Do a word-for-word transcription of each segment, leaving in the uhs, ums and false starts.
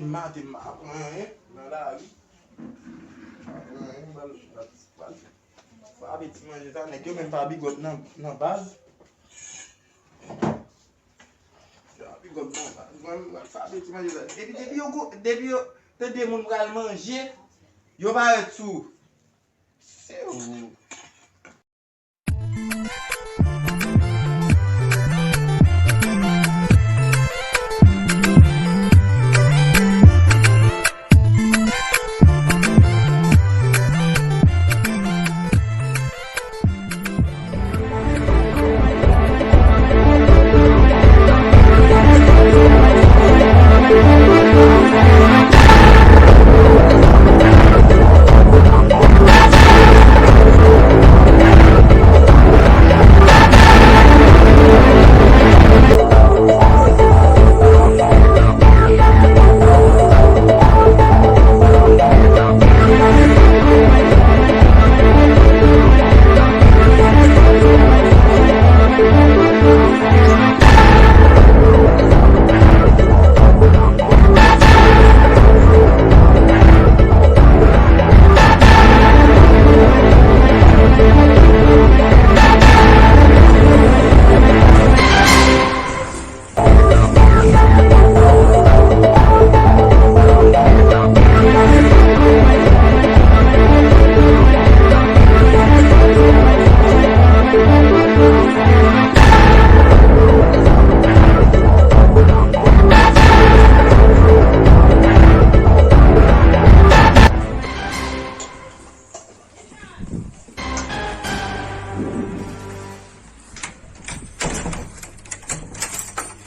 Maten m pa pran anyen nan lari. M pa pran anyen, m pral, m pral, m pral frape ti manje sa. Nèg yo menm pa big up nan, nan baz. Yo pa big up nan baz. Mwen, m pral frape ti manje sa. Depi, depi yo go, depi yo tande moun pral manje, yo parèt sou. Se ou.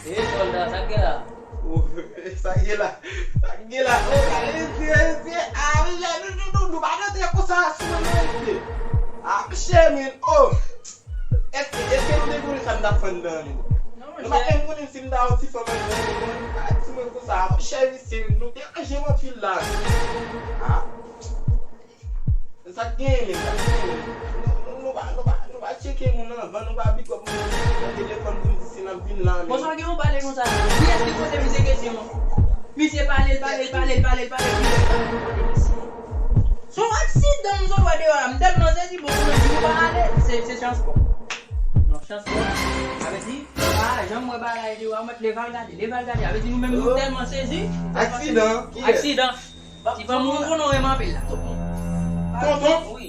E sòlda, sa k gen la? O, sa k gen la? Sa k gen la? O, gade mesye, mesye. A, mesye, nou, nou, nou, nou pa rantre konsa sou mwen, non, mesye. A, mesye, men, o. Èske, èske nou te konnen sa n t ap fè anndan an menm? Non, monchè. Nou pa menm konnen si m ta yon ti fanm anndan an menm, non, nou pa di mwen konsa. Monchè, mesye, nou deranje m anpil la. A. Sa k genyen menm, sa k genyen menm? Nou, nou, nou pa, nou pa, nou pa tcheke moun anvan, nou pa big up moun nan telefòn pou n di si n ap vin la menm. Bon, sa w gen yon pale konsa? Kiyès ki poze misye kesyon an? Misye pale, l pale, l pale, l pale, l pale, l pale, kiyès ki poze misye? Se yon aksidan m sot wè deyò la, m tèlman sezi, bon, pou mwen di nou pa ale, se, se chans bon. Non, chans bon. Sa vle di, pa janm wè bagay deyò a, mwen leve al gade, leve al gade. Sa vle di nou menm nou tèlman sezi. Aksidan? Kiyès? Aksidan. Ti fanm moun konnen w renmen anpil la. Tonton? Wi.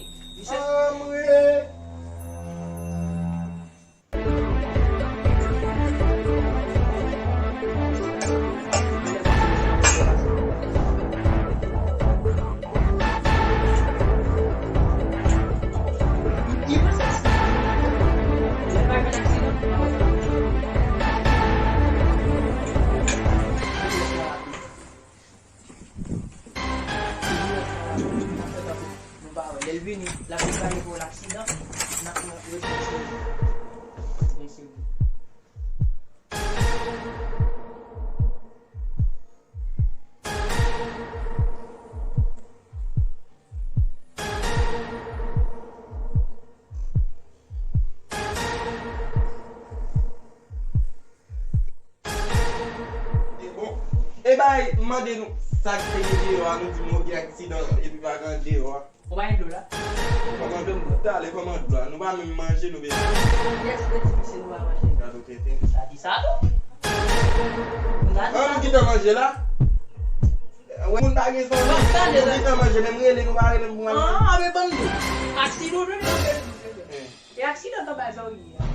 Anmwe. Toujou wè sa la, n ap fè tankou nou pa wè. Lè l vini, l ap deklare pou w laksidan, n ap, n ap reponn sou li. Mesye. E bon. E bay, m mande nou sa k te gen deyò a, nou di m, o, gen aksidan, epi pa gen deyò a. Ou pa gen dlo la? Ou pa gen dlo, m bwè. Talè, kòman dlo a? Nou pa menm manje, nou bezwen. Kiyès ki te di misye nou pa manje? Gade w tenten. Sa di sa tou? Gade sa. An, nou gentan manje la? Wè, moun pa gen zanmi. Bon, tande, nou gentan manje, menm rele, nou pa rele m pou manje. An, a, men ban m di w. Aksidan w jwenn, ou jwenn. E aksidan tanbazon w ye a.